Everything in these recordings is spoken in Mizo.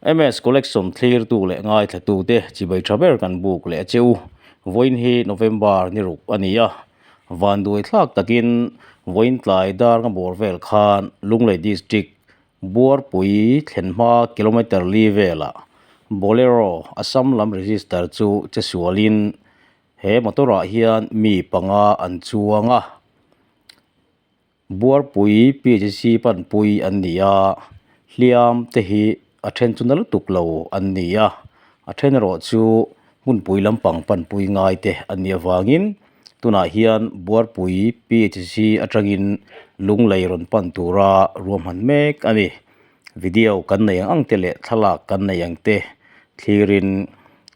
MS Collection thlirtu leh ngaithlatute chibai tha ber kan buk leh a che u. Vawiin hi November ni ruk a ni a, vanduai thlak takin vawiin tlai dar nga bawr vel khan Lunglei District Buarpui thlen hma kilometre li velah Bolero Assam lam register chu che sualin he motor ah hian mi panga an chuang a. Buarpui PHC panpui an ni a, hliam te hi a then chu na lutuk lo an ni a, a then erawh chu hmunpui lampang panpui ngai te an nih avangin tunah hian Buarpui PHC atangin Lunglei rawn pan tura ruahman mek a ni. Video kan nei ang ang te leh thlalak kan nei ang te thlirin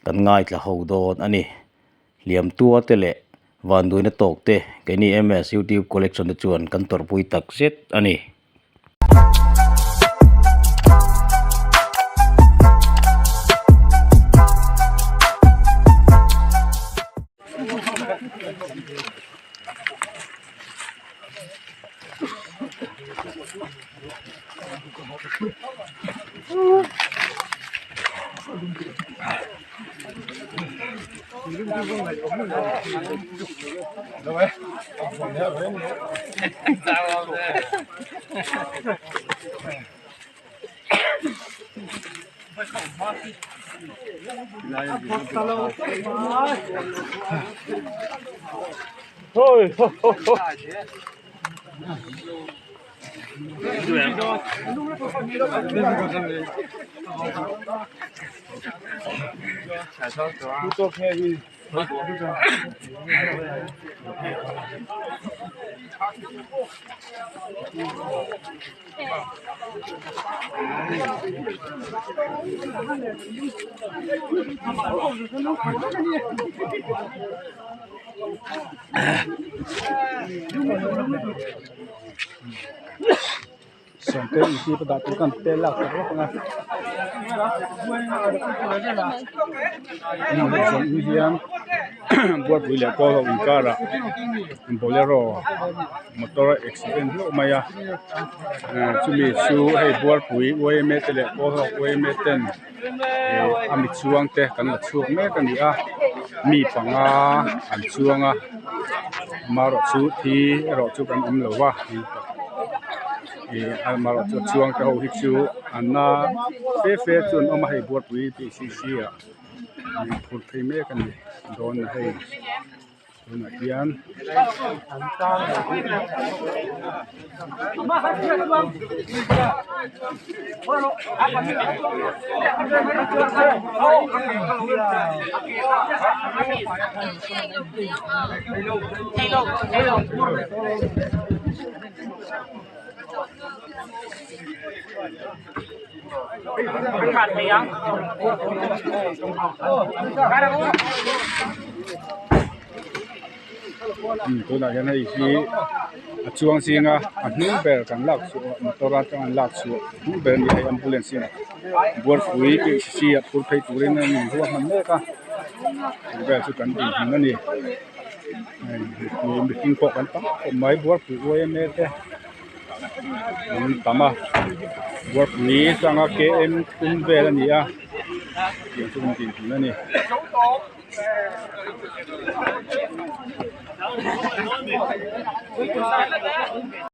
kan ngaithla ho dawn a ni. Hliam tua te leh vanduaina tawk te keini MS YouTube collection te chuan kan tawrhpui tak zet a ni. Sawmte intih dah tur khan te lak tak vak ang a zanin hian buarpui leh kawl ho inkarah bolero motor a accident hlauh mai a chumi chu hei buarpui yma te leh kawl ho yma ten a mi chuang te kan la chhuak mek a ni a mi panga an chuang a amaherawhchu thi erawh chu kan awm lo va ih amaherawhchu a chuang te ho hi chu an na fe fe chu an awm a hei buarpui tih c c ah phur phei mek a ni dawn a hei. Tunah hian Tunah hian hei hi a chuang zinga a hnung ber kan lak chhuah motor atanga an lak chhuah hnung ber a ni a hei ambulance hian buarpui K C ah phur phei turin an inruahman mek a chu vel chu kan dinhmun a ni hei mihring pawh kan tam khawp mai buarpui yma te. An tam a buarpui atanga km thum vel a ni a tiang chu an dinhmun a ni.